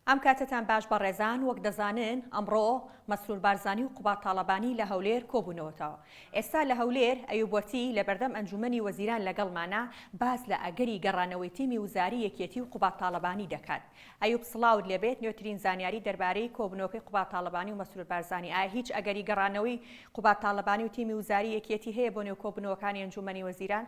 ئەم کاتەتان باش بەڕێزان، وەک دەزانن ئەمڕۆ مەسرور بارزانی و قوباد تاڵەبانی لە هەولێر کۆبوونەوەتەوە. ئێستا لە هەولێر ئەیوب وەرتی لەبەردەم ئەنجومەنی وەزیران لەگەڵمانە باس لە ئەگەری گەڕانەوەی تیمی وزاری یەکێتی و قوباد تاڵەبانی دەکات. ئەیوب سڵاوت لێبێت نوێترین زانیاری دەربارەی کۆبوونەوەکەی قوباد تاڵەبانی و مەسرور بارزانی ئایا هیچ ئەگەری گەڕانەوەی قوباد تاڵەبانی و تیمی وزاری یەکێتی هەیە بۆ نێو کۆبوونەوەکانی ئەنجومەنی وەزیران؟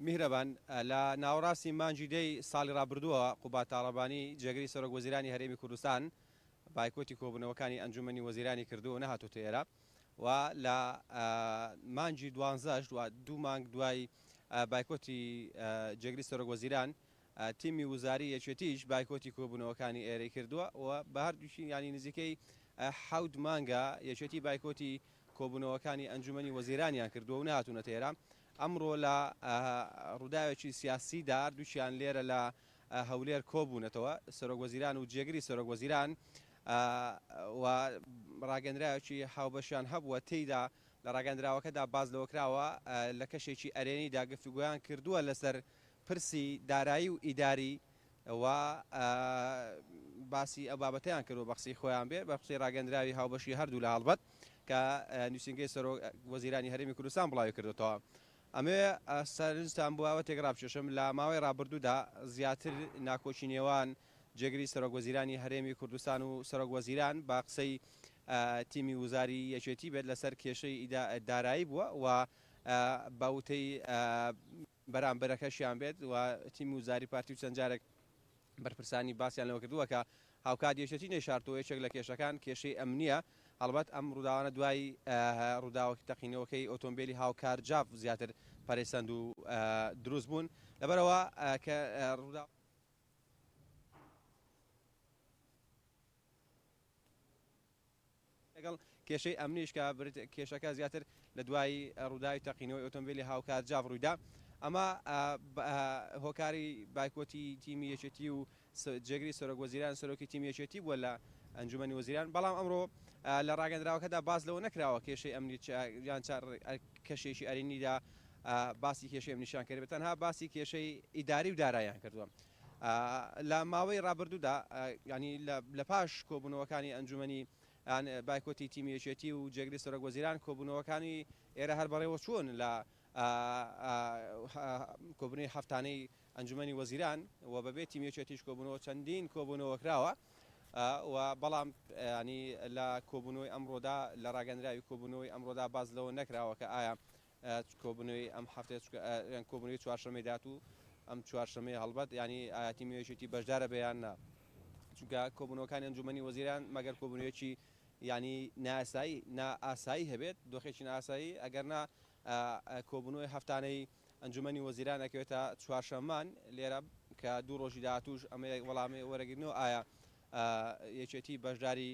میهرەبان، لە ناوەڕاستی مانگی دەی ساڵی ڕابردووەوە قوباد تاڵەبانی، جێگری سەرۆک وەزیرانی هەرێمی کوردستان بایکۆتی کۆبوونەوەکانی ئەنجوومەنی وەزیرانی کردووە و نەهاتۆتە ئێرە و لە مانگی دوانزەش دوو مانگ دوای بایکۆتی جێگری سەرۆک وەزیران تیمی وزاری یەکێتیش بایکۆتی کۆبوونەوەکانی ئێرەی کردووە و بە هەردووکی یانی نزیکەی حەوت مانگە یەکێتی بایکۆتی کۆبوونەوەکانی ئەنجوومەنی وەزیرانیان کردووە و نەهاتوونەتە ئێرە. ئەمڕۆ لە ڕووداوێکی سیاسیدا هەردووکیان لێرە لە هەولێر کۆبوونەتەوە، سەرۆکوەزیران و جێگری سەرۆکوەزیران و ڕاگەندراوێکی هاوبەشیان هەبووە، تێیدا لە ڕاگەندراوەکەدا باس لەوە کراوە لە کەشێکی ئەرێنیدا گفتوگۆیان کردووە لەسەر پرسی دارایی و ئیداری و باسی ئەو بابەتەیان کردووە بە قسەی خۆیان بێ بە قسەی ڕاگەندراوی هاوبەشی هەردوو لە هەڵبەت کە نووسینگەی سەرۆک وەزیرانی هەرێمی کوردستان بڵاوی کردوتەوە. ئەمەوێ سەرنجتان بۆ بابەتێک ڕابکێشم لە ماوەی ڕابردوودا زیاتر ناکۆکی نێوان جێگری سەرۆک وەزیرانی هەرێمی کوردستان و سەرۆک وەزیران بە قسەی تیمی وزاری یەکێتی بێت لەسەر کێشەی دارایی بووە و بە وتەی بەرامبەرەکەشیان بێت و تیمی وزاری پارتی و چەند جارێک بەرپرسانی باسیان لەوە کردووە کە هاوکات یەکێتی نەیشارتەوە یەکێک لە کێشەکان کێشەی ئەمنییە، هەڵبەت ئەم ڕووداوانە دوای ڕووداوەکی تەقینەوەکەی ئۆتۆمبێلی هاوکار جاف زیاتر پەرەی سەند و دروست بوون لەبەرئەوە کە ڕووداو. لەگەڵ کێشەی ئەمنیش کە کێشەکە زیاتر لە دوای ڕووداوی تەقینەوەی ئۆتۆمبیلی هاوکار جاف ڕوویدا ئەمە هۆکاری بایکۆتی تیمی یەکێتی و جێگری سەرۆک وەزیران سەرۆکی تیمی یەکێتی بووە لە ئەنجومەنی وەزیران بەڵام ئەمڕۆ لە ڕاگەندراوەکەدا باس لەوە نەکراوە کێشەی ئەمنی یان کەشێکی ئەرێنیدا باسی کێشەی ئەمنیشیان کردبێت تەنها باسی کێشەی ئیداری و داراییان کردووە. لە ماوەی ڕابردوودا یانی لە پاش کۆبوونەوەکانی ئەنجومەنی بایکۆتی تیمی یەکێتی و جێگری سەرۆک وەزیران کۆبوونەوەکانی ئێرە هەر بەڕێوە چوون لە کۆبوونەوەی هەفتانەی ئەنجومەنی وەزیران و بەبێ تیمی یەکێتیش کۆبوونەوە چەندین کۆبوونەوە کراوە و بەڵام ینی لە کۆبوونەوەی ئەمڕۆدا لە ڕاگەندراوی کۆبوونەوەی ئەمڕۆدا باز لەوە نەکراوە کە ئایا کۆبونەوەی ئەم هەفتەیە چونکە یان کۆبونەوەی چوارشەمەی داهاتوو ئەم چوارشەمەیە هەڵبەت یانی ئایا تیمی یەکێتی بەشدارە بێ یان نا چونکە کۆبونەوەکانی ئەنجومەنی وەزیران مەگەر کۆبونەوەیەکی یانی نائاسایی نائاسایی هەبێت دۆخێکی نائاسایی ئەگەر نا کۆبونەوەی هەفتانەی ئەنجومەنی وەزیران ئەکەوێتە چوارشەممان لێرە کە دوو ڕۆژی داهاتووش ئەمە وەڵامی وەرەگرنەوە ئایا یەکێتی بەشداری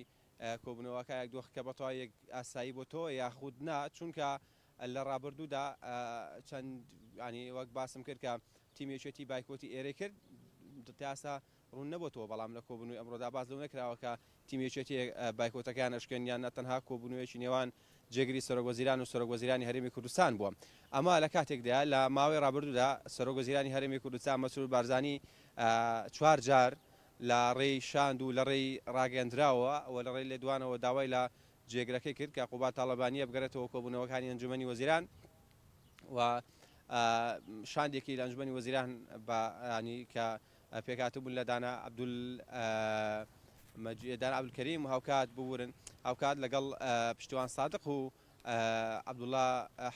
کۆبونەوەکە یەک دۆخەکە بەتەواوی یەک ئاسایی بۆتەوە یاخود نا چونکە لە ڕابردوودا چەند ینی وەک باسم کرد کە تیم یەکێتی بایکۆتی ئێرەی کرد تاسا ڕوون نەبۆتەوە بەڵام لە کۆبوونەوەی ئەمڕۆدا باس لەو نەکراوە کە تیم یەکێتی بایکۆتەکەیان ئەشکێن یان نە تەنها کۆبوونەوەیەکی نێوان جێگری سەرۆک وەزیران و سەرۆک وەزیرانی هەرێمی کوردستان بووە ئەمە لە کاتێکدا لە ماوەی ڕابردوودا سەرۆک وەزیرانی هەرێمی کوردستان مەسرور بارزانی چوار جار لە ڕێی شاند و لە ڕێی ڕاگەیەندراوەوە و لە ڕێی لێدوانەوە داوای لە جێگرەکەی کرد کە قوباد تاڵەبانییە بگەرێتەوە کۆبوونەوەکانی ئەنجومەنی وەزیران و شاندێکی لە ئەنجومەنی وەزیران بە ینی کە پێکهاتبوون لە دانا عەبدول دانا عەبدولکەریم و هاوکات ببورن هاوکات لەگەڵ پشتیوان سادق و عەبدوڵا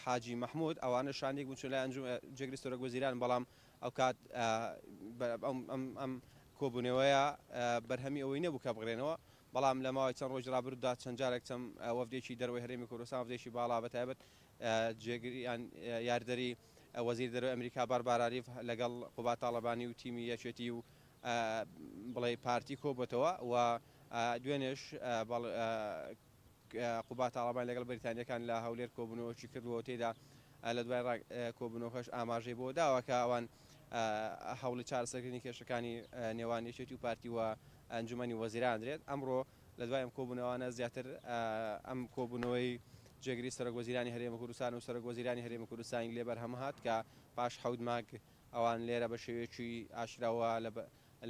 حاجی مەحمود ئەوانە شاندێک بوون چون لای ئەنجوم جێگری سەرۆک وەزیران بەڵام ئەوکات ئەم کۆبوونەوەیە بەرهەمی ئەوەی نەبوو کە بگرێنەوە، بەڵام لە ماوەی چەند ڕۆژی ڕابردوودا چەند جارێک چەند وەفدێکی دەرەوەی هەرێمی کوردستان وەفدێکی باڵا بە تایبەت جێگری یان یاردەری وەزیری دەرەوەی ئەمریکا باربارا ریف لەگەڵ قوباد تاڵەبانی و تیمی یەکێتی و بڵێ پارتی کۆبۆتەوە و دوێنێش قوباد تاڵەبانی لەگەڵ بەریتانییەکان لە هەولێر کۆبوونەوەکی کردووە و تێیدا لە دوای کۆبوونەوەکەش ئاماژەی بۆ داوە کە ئەوان هەوڵی چارەسەرکردنی کێشەکانی نێوان یەکێتی و پارتی و ئەنجومەنی وەزیران درێت. ئەمڕۆ لە دوای ئەم کۆبوونەوانە زیاتر ئەم کۆبوونەوەی جێگری سەرۆک وەزیرانی هەرێمی کوردستان و سەرۆک وەزیرانی هەرێمی کوردستانی لێ بەرهەم هات کە پاش حەوت مانگ ئەوان لێرە بە شێوەیەکی ئاشکراوە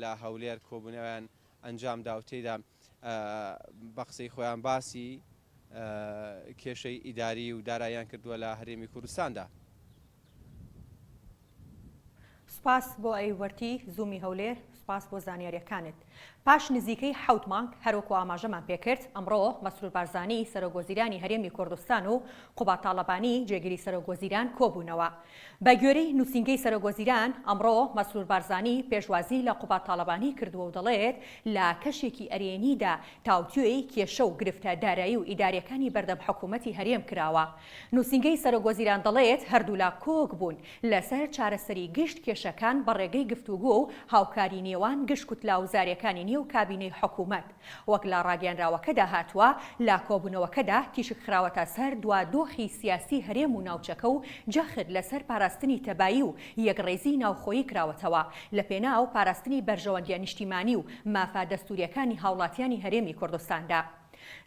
لە هەولێر کۆبوونەوەیان ئەنجام دا و تێیدا بە قسەی خۆیان باسی کێشەی ئیداری و داراییان کردووە لە هەرێمی کوردستاندا. سوپاس بۆ ئەی وەرتی زوومی هەولێر سوپاس بۆ زانیاریەکانت. پاش نزیکەی حەوت مانگ هەروەکو ئاماژەمان پێکرد ئەمڕۆ مەسرور بارزانی سەرۆک وەزیرانی هەرێمی کوردستان و قوباد تاڵەبانی جێگری سەرۆک وەزیران کۆبوونەوە. بە گوێرەی نووسینگەی سەرۆک وەزیران ئەمڕۆ مەسرور بارزانی پێشوازی لە قوباد تاڵەبانی کردووە و دەڵێت لە کەشێکی ئەرێنیدا تاوتوێی کێشە و گرفتە دارایی و ئیداریەکانی بەردەم حکوومەتی هەرێم کراوە. نووسینگەی سەرۆک وەزیران دەڵێت هەردوولا کۆک بوون لەسەر چارەسەری گشت کێشەکان بە ڕێگەی گفتوگۆ و هاوکاری نێوان گشت کوتلە وزاریەکانی نێو کابینەی حکومەت. وەک لە ڕاگەیەنراوەکەدا هاتووە، لە کۆبوونەوەکەدا تیشک خراوەتە سەر دوا دۆخی سیاسی هەرێم و ناوچەکە و جەخت لەسەر پاراستنی تەبایی و یەکڕیزی ناوخۆیی کراوەتەوە لەپێناو پاراستنی بەرژەوەندیە نیشتیمانی و مافە دەستوریەکانی هاوڵاتیانی هەرێمی کوردستاندا.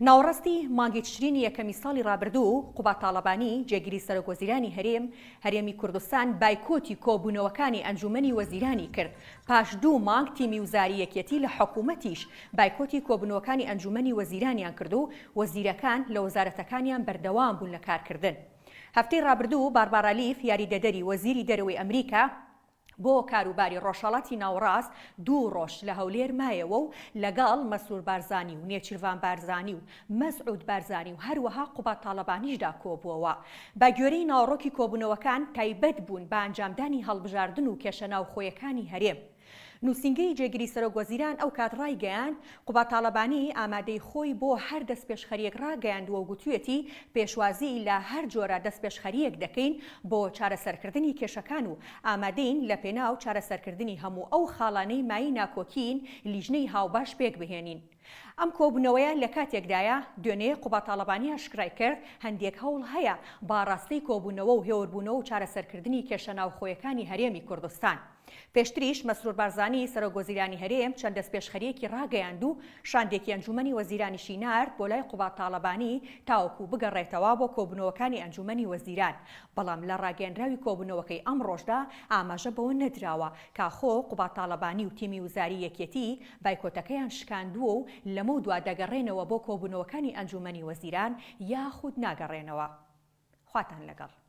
ناوەڕاستی مانگی تشرینی یەکەمی ساڵی ڕابردوو، قوباد تاڵەبانی، جێگری سەرۆکوەزیرانی هەرێم هەرێمی کوردستان بایکۆتی کۆبوونەوەکانی ئەنجوومەنی وەزیرانی کرد، پاش دوو مانگ تیمی وزاری یەکێتی لە حکوومەتیش بایکۆتی کۆبوونەوەکانی ئەنجوومەنی وەزیرانیان کرد و وەزیرەکان لە وەزارەتەکانیان بەردەوام بوون لە کارکردن. هەفتەی ڕابردوو باربارا لیف یاریدەدەری وەزیری دەرەوەی ئەمریکا، بۆ کاروباری ڕۆژهەڵاتی ناوەڕاست دوو ڕۆژ لە هەولێر مایەوە و لەگەڵ مەسرور بارزانی و نێچیرڤان بارزانی و مەسعود بارزانی و هەروەها قوباد تاڵەبانیشدا کۆبووەوە. بە گوێرەی ناوەڕۆکی کۆبوونەوەکان تایبەت بوون بە ئەنجامدانی هەڵبژاردن و کێشە ناوخۆیەکانی هەرێم. نووسینگەی جێگری سەرۆک وەزیران ئەو کات ڕایگەیاند، قوباد تاڵەبانی ئامادەی خۆی بۆ هەر دەستپێشخەرییەک ڕاگەیاندووە و گوتویەتی، پێشوازی لە هەر جۆرە دەستپێشخەرییەک دەکەین بۆ چارەسەرکردنی کێشەکان و ئامادەین لەپێناو چارەسەرکردنی هەموو ئەو خاڵانەی مایەی ناکۆکیین لیژنەی هاوبەش پێکبهێنین. ئەم کۆبوونەوەیە لەکاتێکدایە، دوێنێ قوباد تاڵەبانی ئاشکرای کرد، هەندێک هەوڵ هەیە بە ئاڕاستەی کۆبوونەوە و هێوربوونەوە و چارەسەرکردنی کێشە ناوخۆیەکانی هەرێمی کوردستان. پێشتریش مەسرور بارزانی سەرۆک وەزیرانی هەرێم چەند دەستپێشخەرییەکی ڕاگەیاند و شاندێکی ئەنجوومەنی وەزیرانیشی نارد بۆ لای قوباد تاڵەبانی تاوەکو بگەڕێتەوە بۆ کۆبوونەوەکانی ئەنجوومەنی وەزیران، بەڵام لە ڕاگەیەنراوی کۆبوونەوەکەی ئەمڕۆشدا ئاماژە بەوە نەدراوە کاخۆ قوباد تاڵەبانی و تیمی وزاری یەکێتی بایکۆتەکەیان شکاندووە و لەمەودوا دەگەڕێنەوە بۆ کۆبوونەوەکانی ئەنجوومەنی وەزیران یاخود ناگەڕێنەوە. خواتان لەگەڵ.